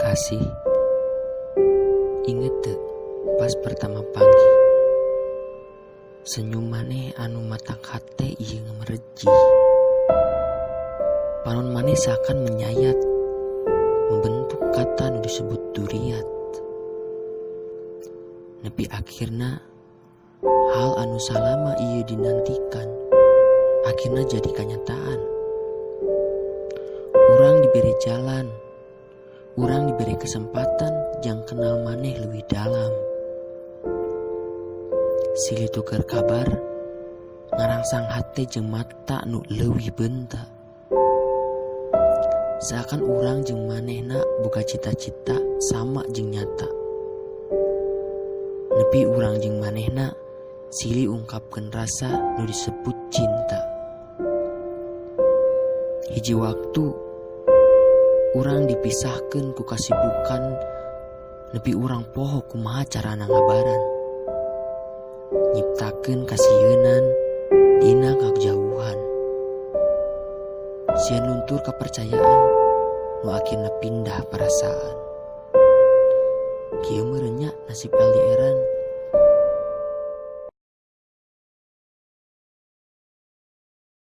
Kasih, inget teu pas pertama panggih? Senyum maneh anu matak hate ieu ngamerejih. Panon maneh seakan menyayat, membentuk kata nu disebut duriat. Nepi akhirna hal anu salama ieu dinantikan akhirna jadi kanyataan. Urang diberi jalan, urang diberi kesempatan jang kenal maneh leuwih dalam. Silih tuker kabar ngarangsang hate jeung mata nu leuwih beunta. Seakan urang jeung manehna boga cita-cita sama jeung nyata. Nepi urang jeung manehna silih ungkapkeun rasa nu disebut cinta. Hiji waktu urang dipisahkeun ku kasibukan, nepi urang poho kumaha carana ngabaran. Nyiptakeun kasieunan dina kajauhan. Sieun luntur kepercayaan nu akhirna pindah perasaan. Kieu meureun nya nasib LDRan.